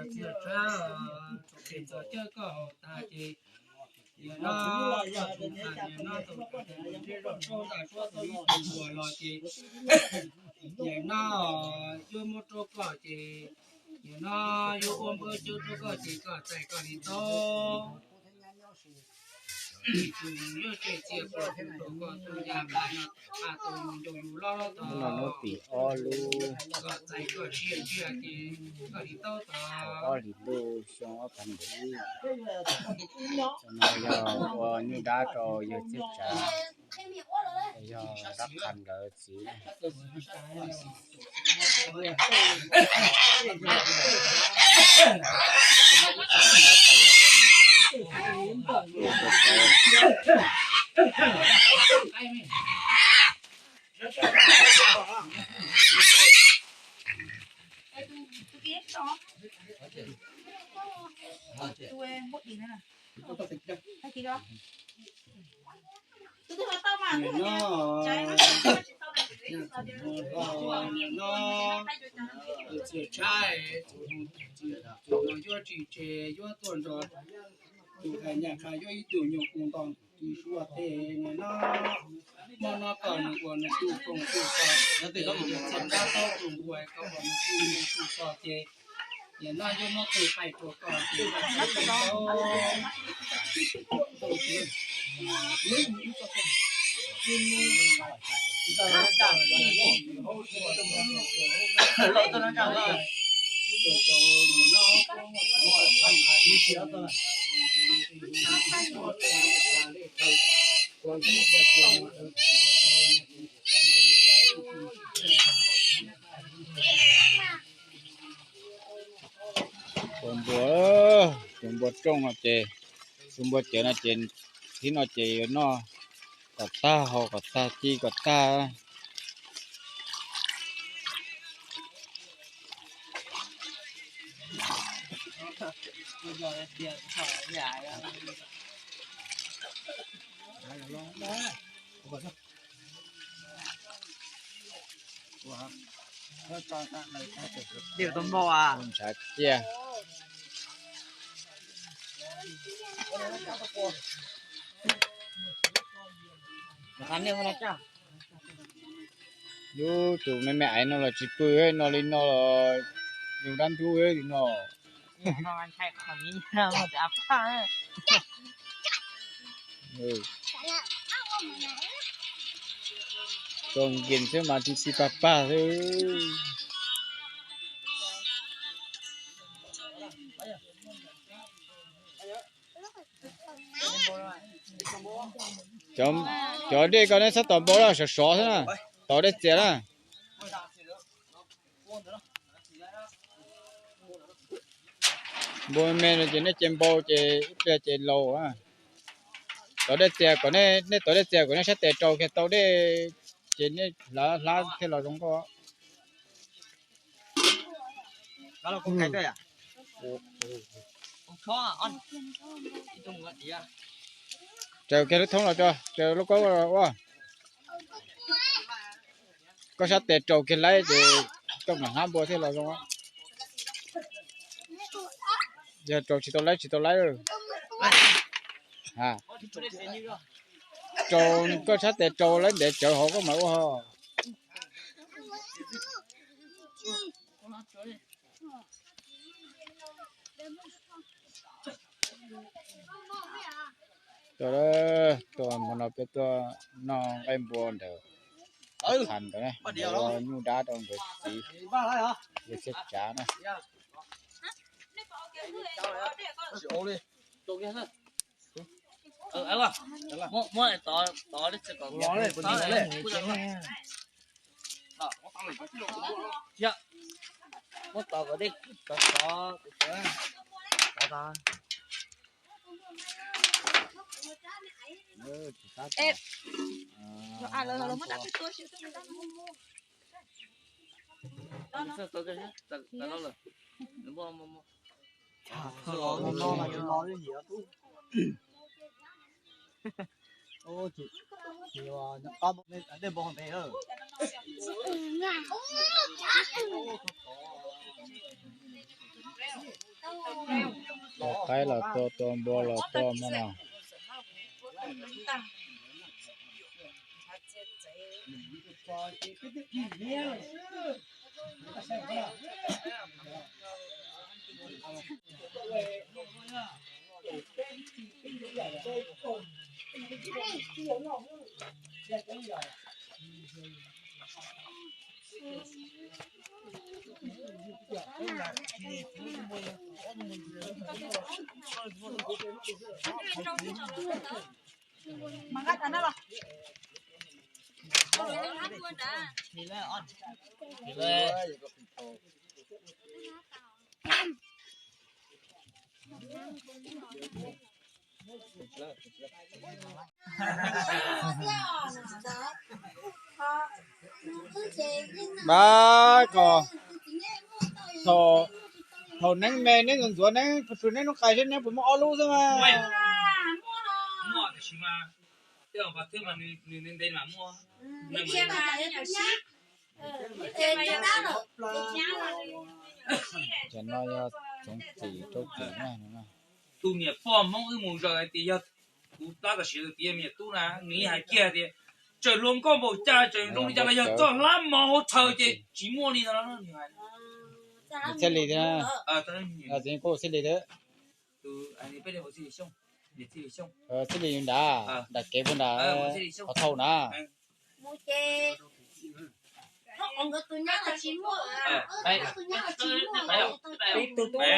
Txiv Tsab, txog kev txog cawj koj haus tas ces nim no koj tus tham nim no tus tham mus ntsej zog tsaug ntaj suab tau ib tug npua los ces nim no yuav muab rau koj ces nim no yuav ua npawb cawj rau koj ces koj txais koj li tau. Tus yuav tseg txia koj tus rau koj tus yam mas no qhia tau mus nrog yus loj loj tod. Hnub no hnub tim ob lub, koj txais koj siab ntshiab ces koj li tau tod. Ob hlis ntuj xyoo ob phav nees nkaum ib, no yog ua nyuj dab rau yawg Txiaj Tsav, yog dab qha nkawd txiv. Nim no, nim no, tus Txiaj Tsab, tus no yuav tsis tseg yuav tuaj nrog tus hais nyaj qha yuav ib tug nyuag kua nto tus suav teg nim no, hmo no kom nws ua nws tug koom tug xo, Txiaj Tsab tau tus npua kom ua nws tug koom tug xo ces nim no yuav muab qw qaij rau koj ces Tus npua, tus npua rooj no ces, tus npua cawv no ces, thib no ces yuav noj kom tag, haus kom tag, ci kom tag. Dim tau npau as. Ntshav ciaj. Lub tus me me aiv no los tsis pw no li no los yus dab ntub li no. Tso nkias xwb mas tib si pag pag xwb. Cov dej ko neb txhob tos npau na, sov sov xwb na, tos dej txias na. Npua me no ces nej ce npau ces ib pliag ces laus. Tos dej txias kom nej, nej tos dej txias kom nej sab tes raus kiag tau dej ces nej hlab hlab thiaj los zoo nkauj. Raws kiag lub thoob los tso, raws lub kaub ua. Koj sab tes raus kiag laib ces koj mam hlab npua thiaj los zoo. Yog raus tsis tau laib tsis tau laib. Raus, koj sab tes raus laib ntev tsawv hauv koj mam ua ho. Tuaj, tuaj hmo no peb tuaj noj nqaij npua ntawm Qhov Thas ntawd, ua nyuj dab rau nkawd txiv, yawg Txhiaj Tsav na. Muab tod, tod dej txias kom, muab tod kom dej tod tod, tod tod. Qaib los tua, tua npua los tua no. Npab ko, thaum neeb me neeb ntxuav neeb, thaum neeb lub qais seb neeb puas muaj ob lub xwb mas. Cov no yog txoov txim rau txim na. Tus niam pog Hmoob wb mus zaws hais tias yog kuv tab tom siv tus txiv me nyuam tub na, nws yeej hais kiag tias tseem hluas nkauj npaum cas, tseem zoo li cas los yog txoj hlab mos hauv tshawv ces tsis muaj li no. Txhiaj Lis thiab, txiv kuj Txhiaj Lis thiab. Txhiaj Lis yus nrad, nram kev puag nrad, qhov thau na. Txhoov lub toob ntsig npua, lub toob ntej, lub siab, thiab no txhoov lub ntsis, lub raum.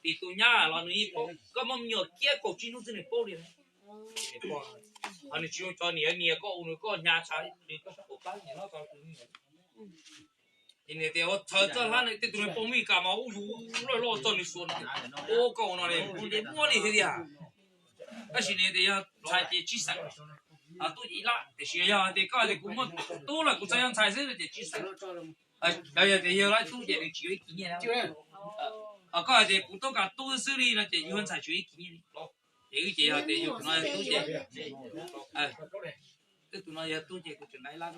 Tim tus nyab los nws yeej paub, koj muaj me nyuam kiag kaum tsib hnub xwb nws paub li. Ho nws tsis zoo cov niam, niam koj ua nws koj hnyav tshaj li koj sab qaum plab niam hlob tau. Ces nws tias ua txhawv txoj hlab no tej tus niag poj Meskas mas ub yus loj loj txog nws xuas, ua koj no ne, muaj li thiab tiag. Tab sis nws tias yog ntxhais ces tsib xeem, tub ces ib lab, tiam sis yog tias koj tias kuv muaj tub lawm kuv txhais yog ntxhais xwb no ces tsib xeem. Yog tias yog lab tub ces nws tsis yuav ib kis nyiaj. Koj hais tias kuv tub kas tub xwb li no ces yog ntxhais tsis yuav ib kis nyiaj li. Ces wb ces yog tias yog tus no yog tub ces, wb tus no yog tub ces kuv tseem nqa ib lab,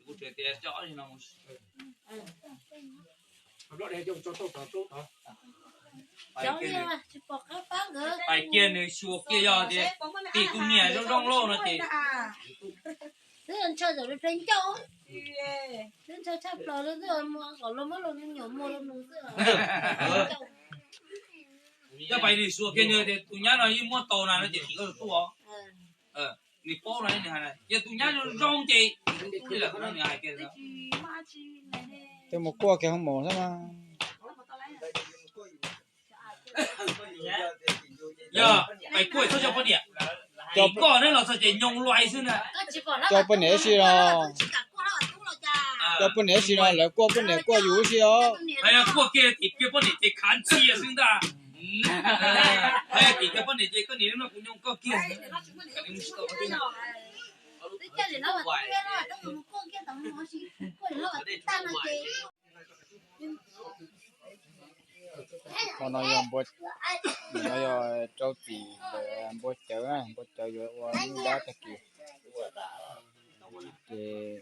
kuv tseem tias coj ob no mus. Hais kiag nws xyuas kiag yog tias tim tus niam zoo zoo lauj no ces. Twb ntshaw zaum li pleb ncauj, twb ntshaw tshaj plaws li, kom luag muab luag me nyuam muag rau nws xwb. Yog pais nws xyuas kiag nws tias tus nyab no yeej muab tau na no ces tim koj tus tub os. Nws paub no nws hais na, yog tus nyab zoo zoo ces tus tub li lawm no nws hais kiag. Twb mus kuaj kiag hoo maum xwb mas. Yog pais kuaj txhob coj poj niam, coj koj neb los txog ces nyoos luais xwb na. Coj poj niam ib si los, coj poj niam ib si los lawv kuaj poj niam kuaj yus ib si os. Kuaj kiag tim kiag poj niam ces khav ntxhia xwb ntag. Tim kiag poj niam ces koj niam no kuv nyoos koj kiag. Qhov no yog npua, no yog rau tim npua cawv, npua cawv yuav ua nyuj dab tag kis. Ces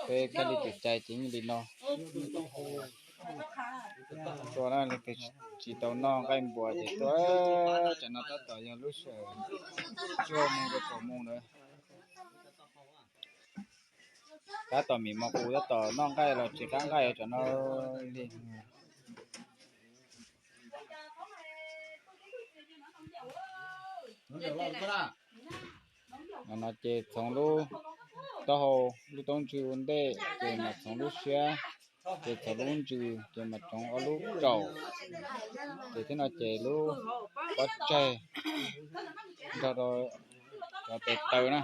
peb kab li tus cai ces yeej li no. Tuaj na, leej twg tsis tau noj nqaij npua ces tuaj, tsam no tab tom yog lub sij hawm cuaj moos rau kaum moos ntawd. Tab tom mim mos qus tab tom noj nqaij los tsis qab nqaij tsam no li. No ces txhoov lub taub hau, lub taub ntswg ua ntej ces mam txhoov lub siab, ces txhoov lub ntsws ces mam txhoov ob lub raum, ces thiab no ces lub pob tsaig nrog rau cov tes taw na.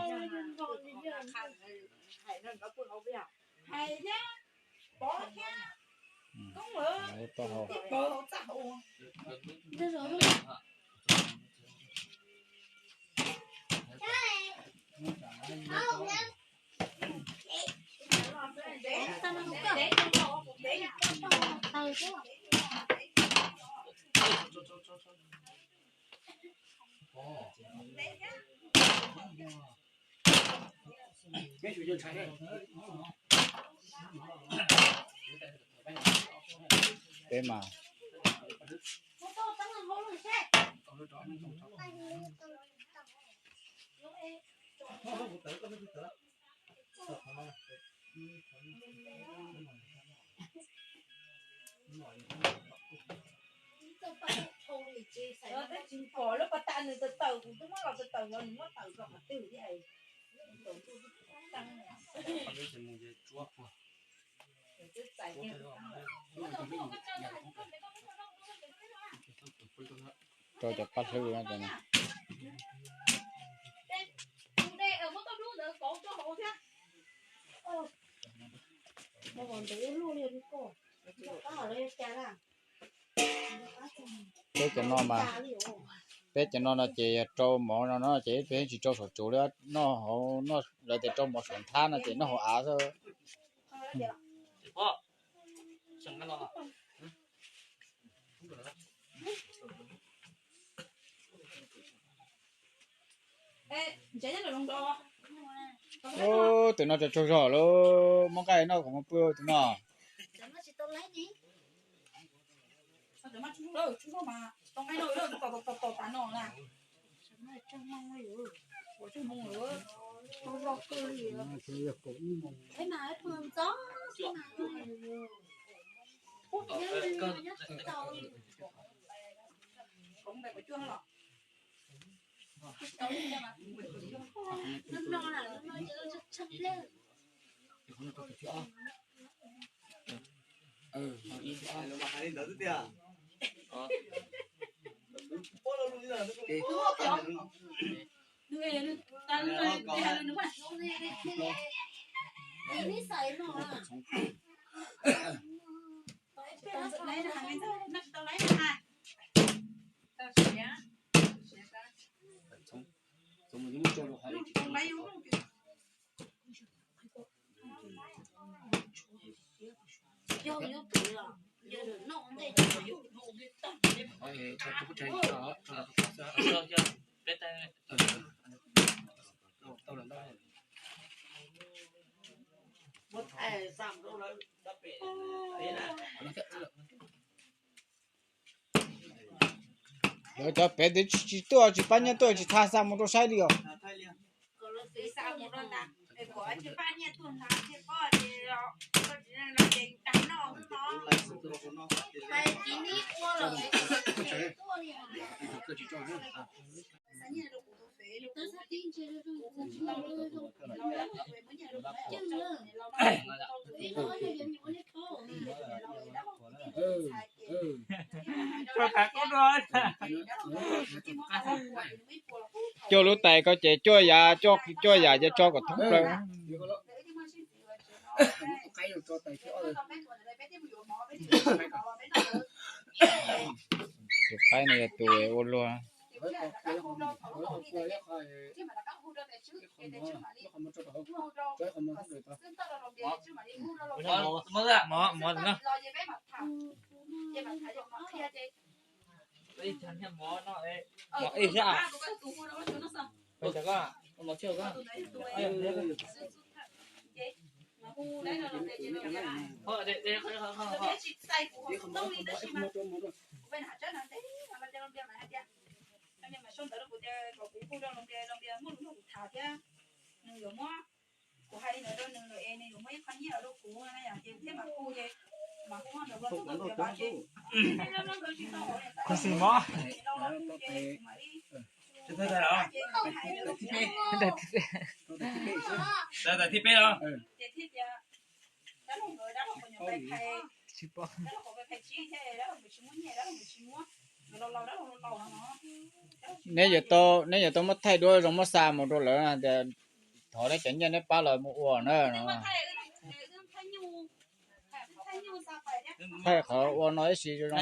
Peb mas Twb tsis pom lub pas tas nws tawm tawm, kuv twb muab los tawm tawm los nws muab tawm rau qhov twg thiab. Rau cov paj hlwb no. Peb cov no mas, peb cov no no ces yog rau mov no no ces peb tsis rau saum tsuv li, noj hauv, lawv tias rau mov saum nthab no ces noj hauv av xwb. Ub, tus no tsaug tsaug zog lawm, muab nqaij noj kom muaj pw tus no. Cov pem twb tsis tuaj, tsis pab nyiaj tuaj, tsis tha xa mus rau saib li os. Cuaj lub tais ko ces cuaj yam, cuaj yam ces tso kom thoob plaws. Tus qaib no yog tus ua luag. Mov, mov. Kuv hais li ntawd rau nws lawm es nws yuav muab ib qho nyiaj los rau kuv na yom, ces thiaj mam hu ces mam hu nrog Vajtswv tau tias Vajtswv, kuv sis mov ces kuv mam li, ces kuv hais li ntawd, ces thiaj tias dab laug nkawd, dab laug quav nyuam pais phais, dab laug quav pais phais tsib thiab dab laug nkawd tsis muaj nyiaj, dab laug nkawd tsis muab, nkawd laus laus dab laug laus no. Neb yuav tau, neb yuav tau muab thaij duab zoo muab xa mus rau lawv tias thov neb cov nyiaj neb pab lawv mus ua na no. Thaij qhov ua no ib si zoo zoo.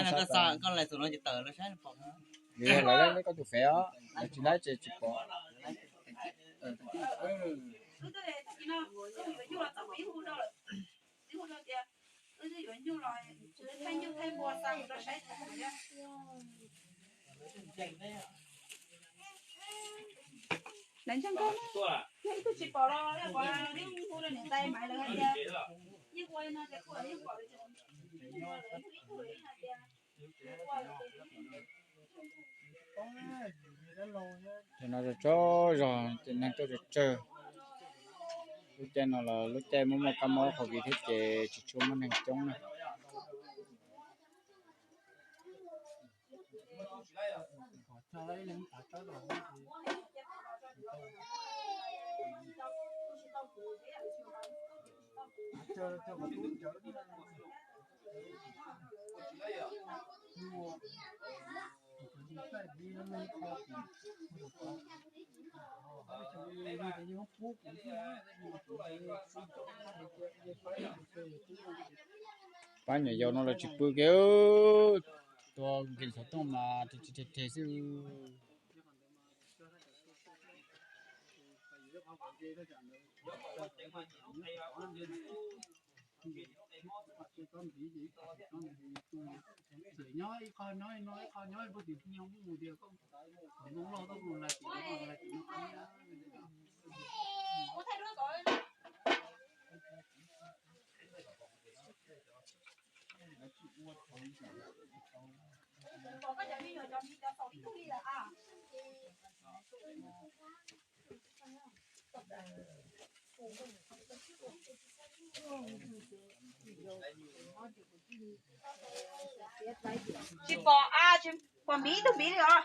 Vim lawv laib koj tus fev os, lawv tsis laib ces tsis pom. Lawv ntseeg kawg, yog ib tug tsis pom los hu rau niam tais Maiv lawv hais tias yeej ua li no ces kuj yeej pom li. Ces no tsaug zog ces neeg tuaj tsawg tsawg. Lub caij no los lub caij muaj muaj kab mob covid thiab ces tsis tshua muaj neeg coob na. Pab nyuam yaus no los tsis pw kiag, tua nkees xov tooj mas rhe rhe xwb. Nyob ib qho nyob no ib qho nyob, puag tim hnyo mus tias koj kom nplooj loj tuaj mus lais tim no lais tim no. Tsis pom a, tsis pom npiv ib tug npiv li os.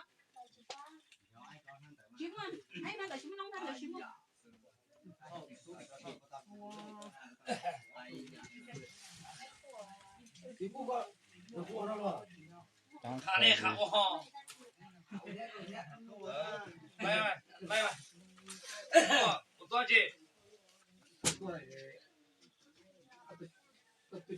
Tsis muaj, ib no ntawm tsis muaj noob ntag, ntawm tsis muaj. Qha nej qha ua ho. Ua txob tsi? Li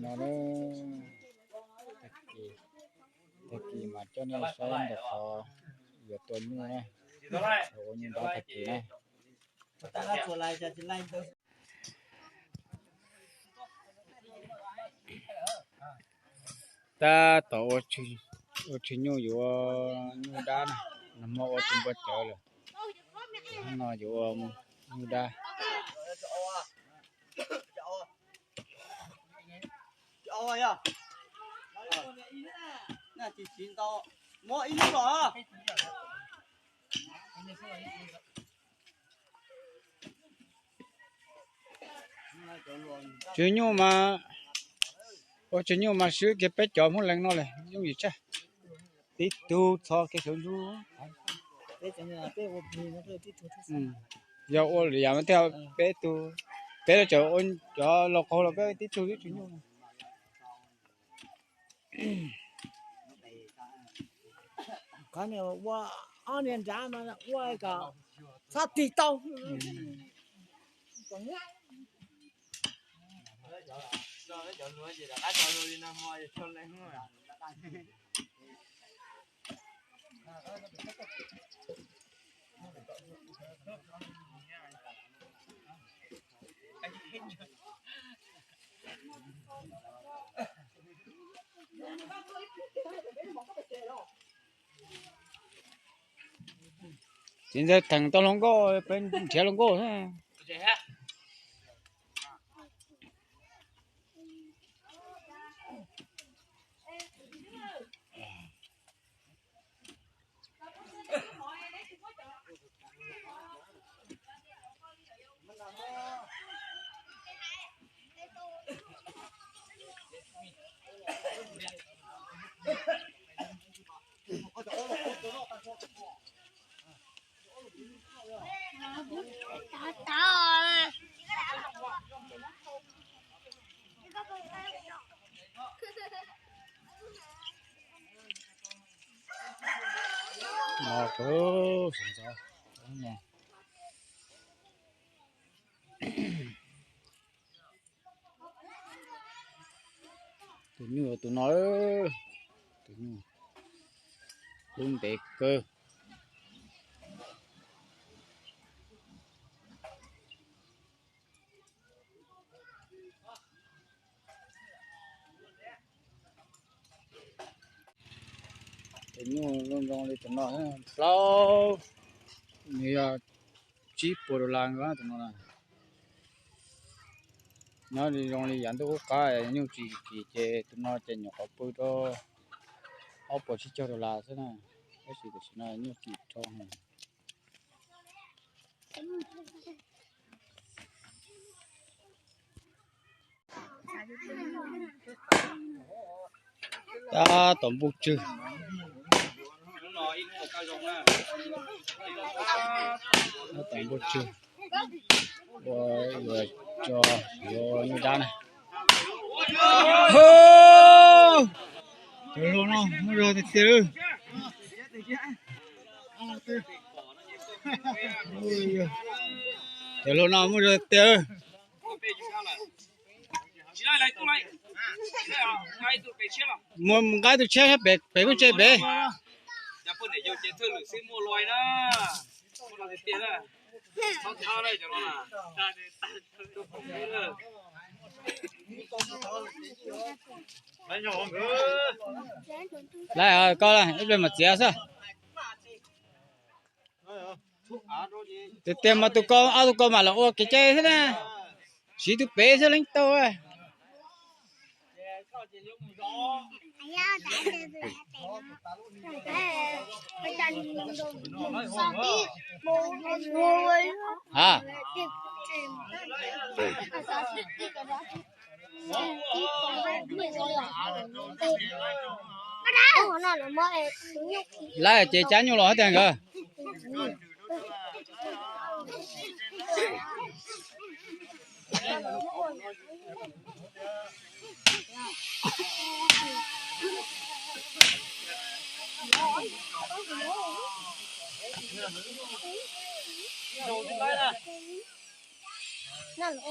no na, tag kis, tag kis mas coj nej saib ntawm qhov yuav tua nyuj na, yuav ua nyuj dab tag kis na. Tab tom ua tswv nyuj yuav nyuj dab na, nag hmo ua tus npua cawv lawm, no yuav ua nyuj dab. Tswv nyuj mas, ua tswv nyuj mas swb kiag peb cov Hmoob Lees no lawm yooj yim tshaj. Tib tug txho kiag sawv ntsug. Yog ua li yam no thiaj peb tug, peb los tseem ua cov laus qaug los peb tib tug twb tswv nyuj. Qhov niag ua ob niag nrad mas ua kom txhob tig tau. Txiv ntxawg theem tau hluas nkauj, peb nrhiav hluas nkauj. No, sawv ntxov no. Tus nyuj tus no, tus nyuj lub ntev kawg. Tus nyuj zoo zoo li tus no, plaub, nws yog tsib puas dollar tus no na. Nyob zoo li yav ntuj qub qab nyuj tsis kim ces tus no ces nyuam qhuav pw rau ob puas tsib caug dollar xwb na. Tab sis tam sim no nyuj kim dhau. Tab tom npuj tswg. Tab tom npuj tswg. Ua, ua, tso, yuav nyuj dab na. Cov hluas no muaj zog tiag tiag. Cov hluas no muaj zog tiag. Mus nqa tus tshiab pem, pem kuj tse pem. Lawv koj ib pliag mam txiav xwb. Tiag tiag mas tus ko, ob tug ko mam los ua kev cai xwb na. Siv tus pem xwb leej tau. Ha. Lawv ces cab nyuj los hab tiag nkawd. Lawv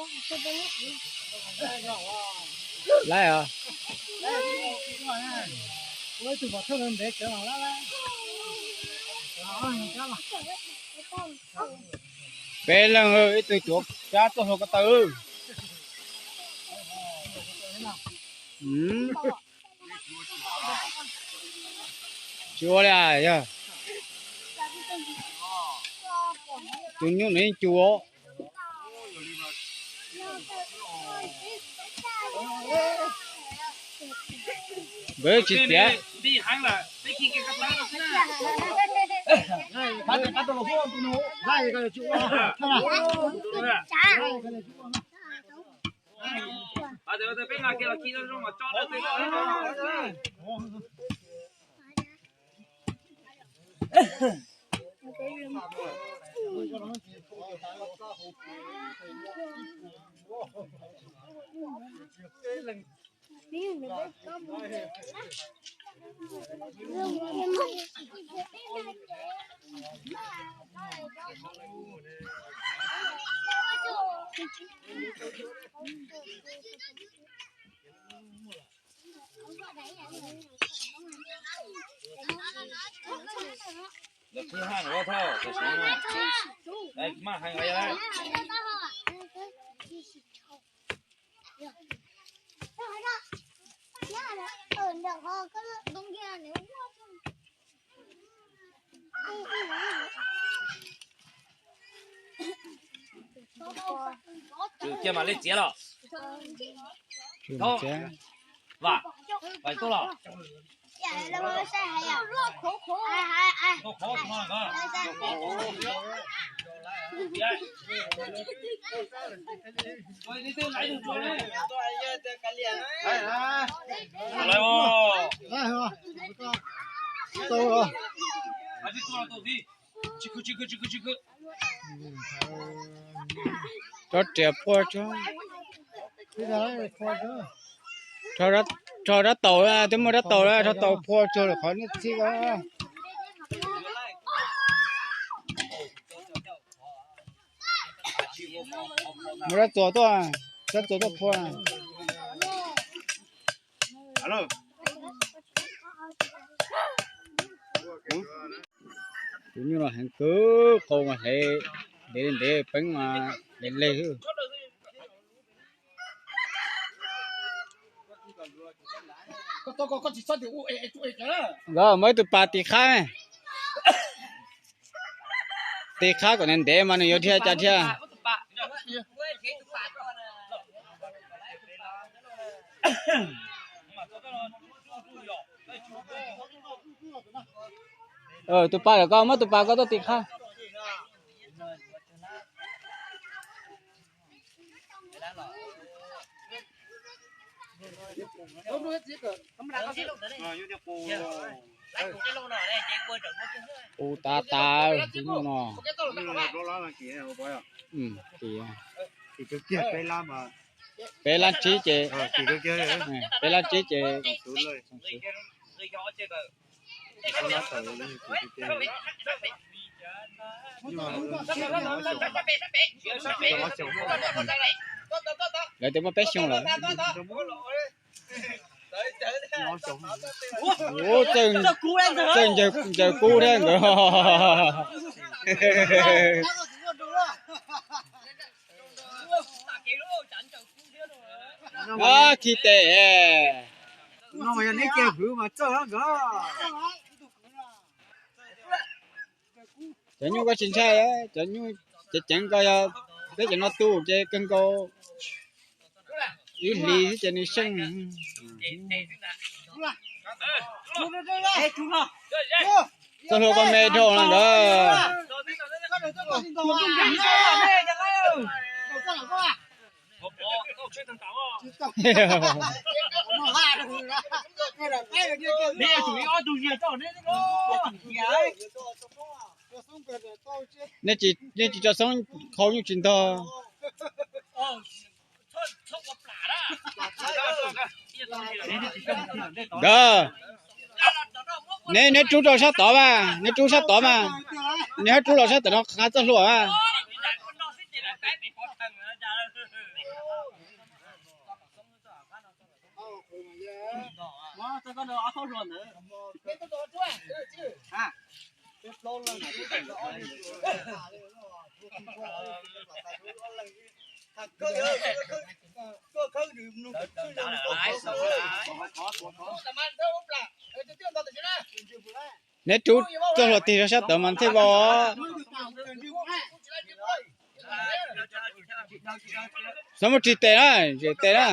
os. Peb leeg ib tug cuav cab tuaj hluas ko taw. Tsis ua li yog tus nyuj no yeej cuav. Nkawd tsis txiav. Lawv khwv haj ua thauj, tam sim no maj heev li. Tsum kiag mam li txiav los. Vam, vam tuaj los. Rov riam phua tsuag. Rho dab taus, twb muaj dab taus, rho taus phua tsuag lawm qhov niaj txhij os. Muab rab txuas tuaj, rab txuas tuaj phua. Tus nyuj no heev kawg, qau mas hle ntev li ntev, peeb mas hle leg xwb. Nkawd muaj ib tug pas tis qab, tis qab kom ntev ntev mas nws yuav dhia cas dhia. Tus pas lawm, koj muab tus pas koj tuaj tis qab. Qus tas tas tus nyuj no. Peb lab tsib ces, peb lab tsib ces lawv twb muaj peb xyoo lawm. Txawj ncaws kub thiab nkawd. Khi tes. Cov nyuj koj tsis ntshai, cov nyuj ceev ceev ko yog peb cov no tu ces kawg nkaus ib hlis xwb ces nws seej. Txoj hlua koj me dhau no nkawd. Nej tsis tso xoob, qhau nyuj tsis ntog. Nkawd, neb, neb rub rau sab tod mas, neb rub sab tod mas, neb rub los sab tod no qhov txoj hlua mas. Neb rub txoj hlua tig rau sab tod mas thiaj vau. Txhob muab rig tes na, zem tes na.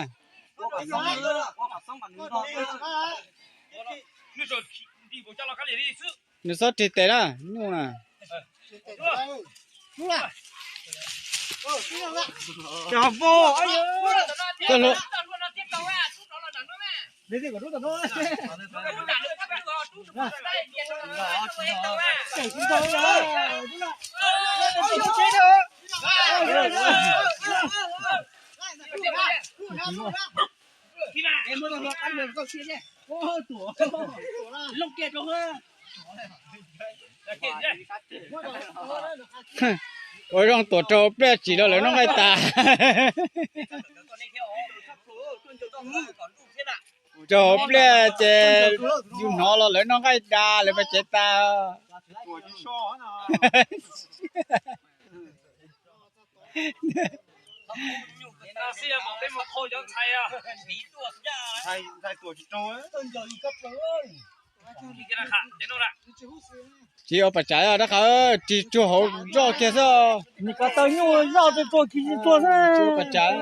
Nws txhob rig tes na, nyuj na. Ua zoo tuam raug pliaj tsim rau lawv noj nqaij tas. Raug pliaj ces yus hnov los lawv noj nqaij tas lawv pas tsev tas. Tsis ua pas tsav, rab qhawv ris tsuag hauv zoj kiag xwb. Nws ko taw nyuj zoj tsuag tsuag kiag tsuag xwb. Tsis ua pas tsav.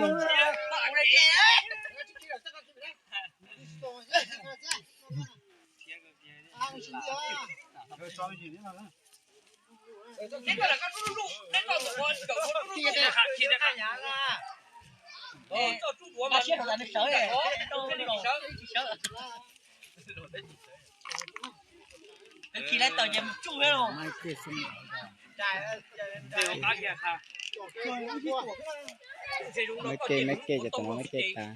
Maiv ke, maiv ke, cov no maiv ke tas.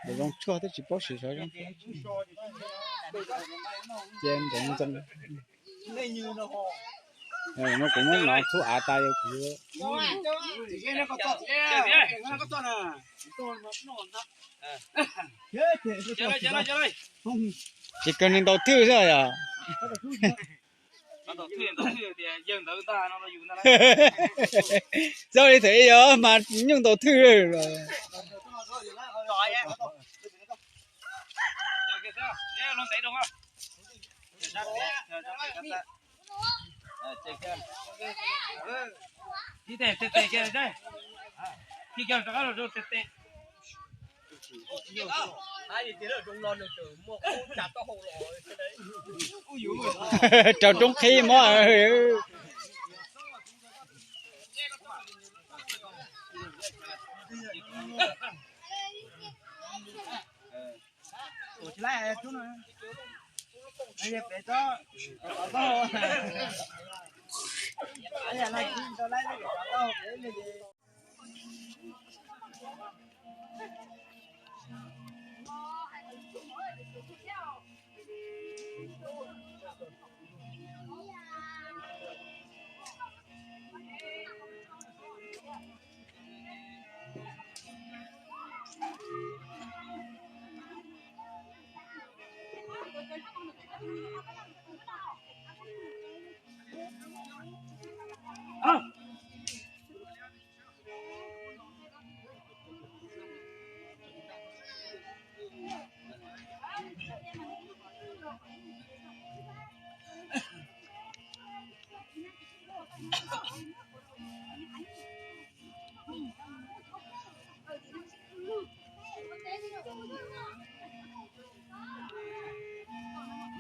Nws zoo tshuaj twb tsis paub siv xyov zoo tshuaj. Cia ntev ntxoo. No kuv muab nov thub av tas yog kuv. Tsis kawg nws ntaus thwj xwb yom. Txoj li thaum ib yog mas nyuj ntaus thwj. Rau roob qhib mob.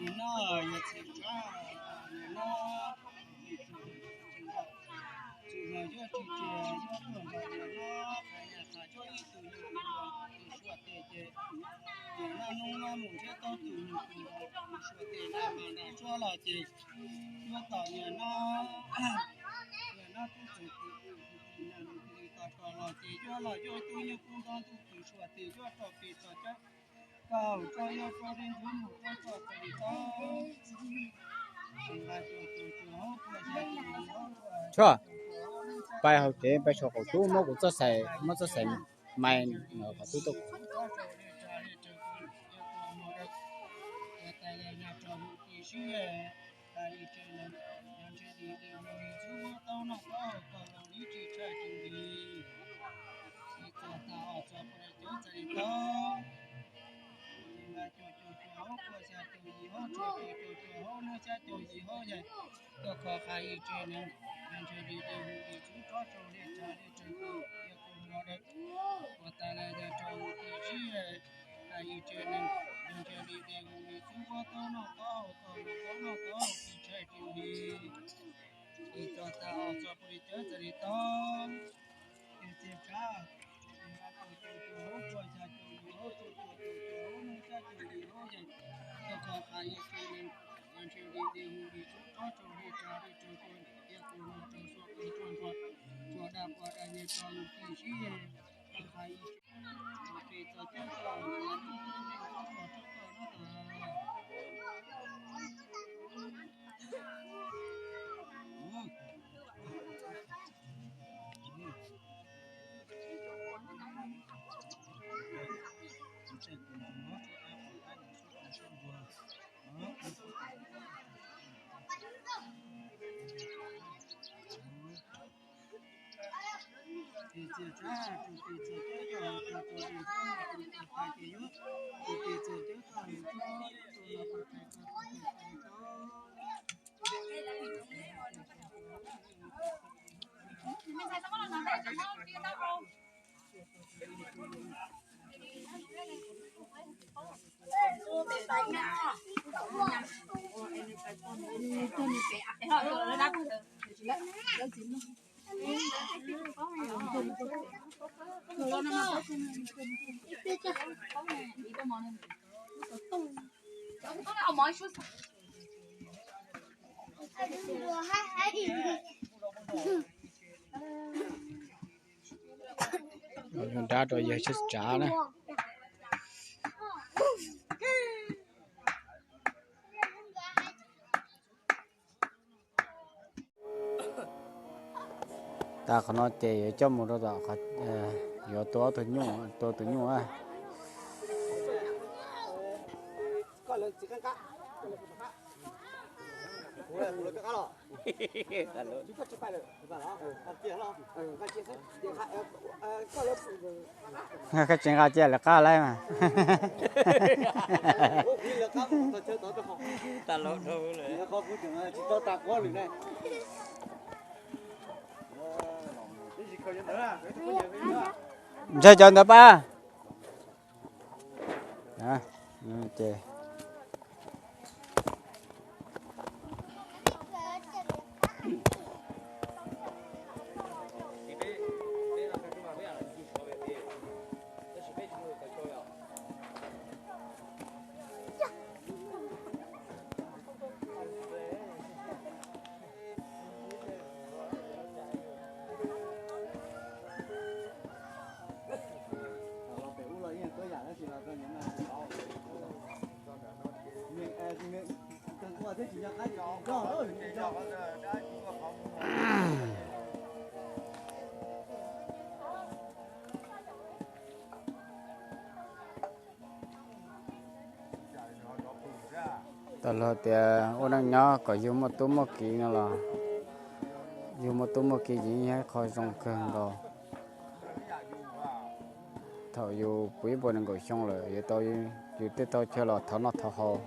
Nim no yog txiv tsab, nim no txus los yuav tsis tsis yuav tuaj nrog nim no, qhov yam qhov coj ib tug nyuag tus suav tes ces nim no noj noj mus thiab tau tus nyuag tus suav tes nram mas nram tsuab los ces yuav tom nim no, nim no tub txeev tus tus tus tus tom kom los ces yuav los yuav tus nyuag tus nrog tus tus suav tes yuav rau pem tom cov kaum rau yog rau li ntsuav mus rau tom txais li tau. Tshuaj, pais hauv tsev pais saum qaum tub muab kuv txoj xais, muab txoj xais mais qhov tub tuaj. Txog tag os txog pua li cov txais li tau. Ib caug caum caum hauv, xya caum yim hauv, rau caum caum caum hauv, noj xya caum yim hauv yog tau kho qhov yim tsev neeg, yog ntshe li tej hu li tsub tsob rau li tsav li tseem tus yog tus mos dawm. Ua tas li yog rau hu li tsib, qhov yim tsev neeg, yog ntshe li tej hu li tsub pob taub noj taub hau, tau los taub noj taub hau, tsis ntshai tsis li. Ib caug tag os txog pua li cov txais li tau. Ces txiv tsab, caum caum caum hauv, xya caum yim hauv, rau caum caum caum hauv, noj xya caum yim hauv yog tau kho qhov yim tsev neeg, yog ntshe li tej hu li tsub tsob rau li tsav li tseem tus yog tus mos rau xuas qws tsuag ntsuag, tsuag daj pua daj nyeg rau lub tib sib, tau qhov yim tsev neeg, pem txog cov tau, tau tau no tas. Zoo dab rau yawg tshaib tshav na. Tag qhov no ces yuav coj mus rau tom, yuav tua tus nyuj, tua tus nyuj. Koj tsis nqa cia lawv qab lawm mas. Ntshai cov ntawd pab. Tau luag tias ua neej nyob kom yug muaj tub muaj kiv no los yug muaj tub muaj kiv ces yeej yog ib qho zoo kawg nkaus. Thaum yus puv ib puas nees nkaum xyoo lawm yuav tau, yus thiaj tau chaw los thov noj thov haus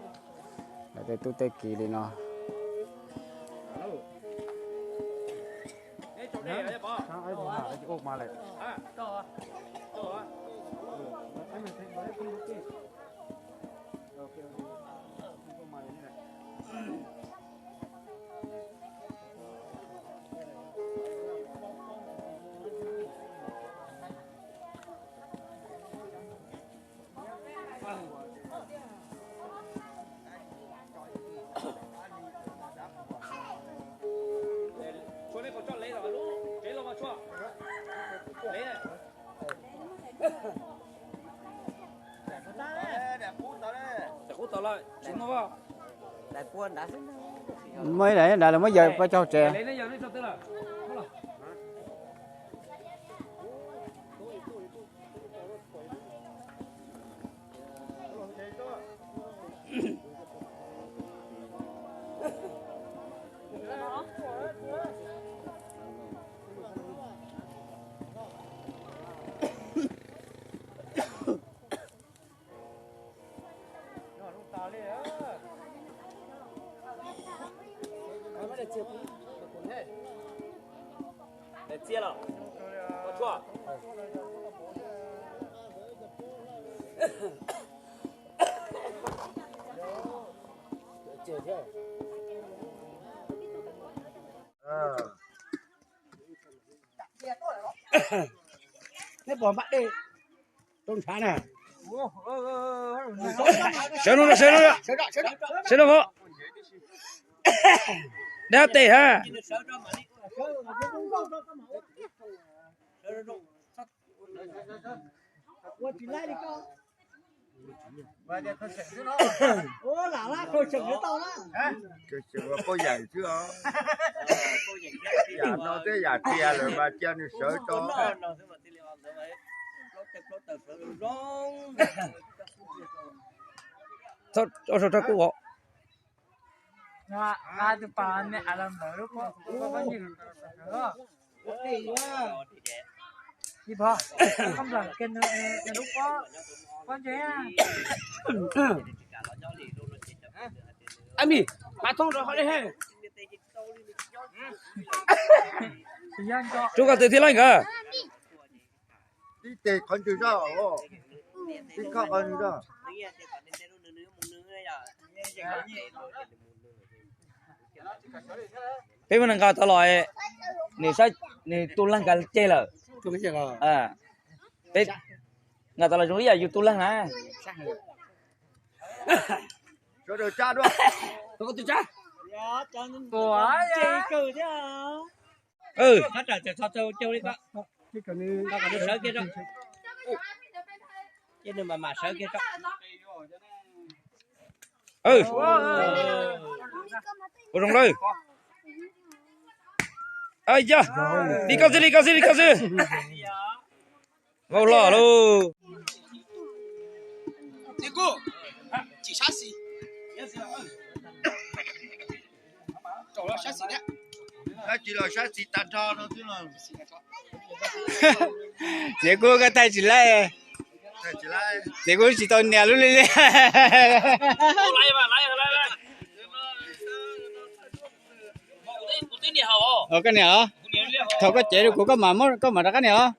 lawv tej tub tej kiv li no. Muaj ib daim nrad lawv muab yawg pab cog tsev. Neb puas npaj dej rau ntshav na? Sawv no, sawv no, sawv no, sawv no, dab tes ha. Ua paub yam xwb os. Yam no thiab yam tiag lawm mas cia nws sawv tso. Rub koj tus thiab laj nkawd. Tib tes qhov ntswg zoj, tib khob qhov ntswg zoj. Peb muaj neeg nqa tau los, nws saib, nws tu leeg nqa ceg lawm. Peb nqa tau los zoo ib yam yus tu leeg na. Sawv daws tsa dua. Sawv kiag tso. Cia nws mam mam sawv kiag tso. Ua zoo lawm. Yog, li koj xwb, li koj xwb, li koj xwb. Vau hlo lauj. Txiv Kub, koj thaij tsis laib. Txiv Kub tsis tau nias lub li li. Koj nias os. Thaum koj cev rau kuv, koj mam, koj mam rov qab nias os.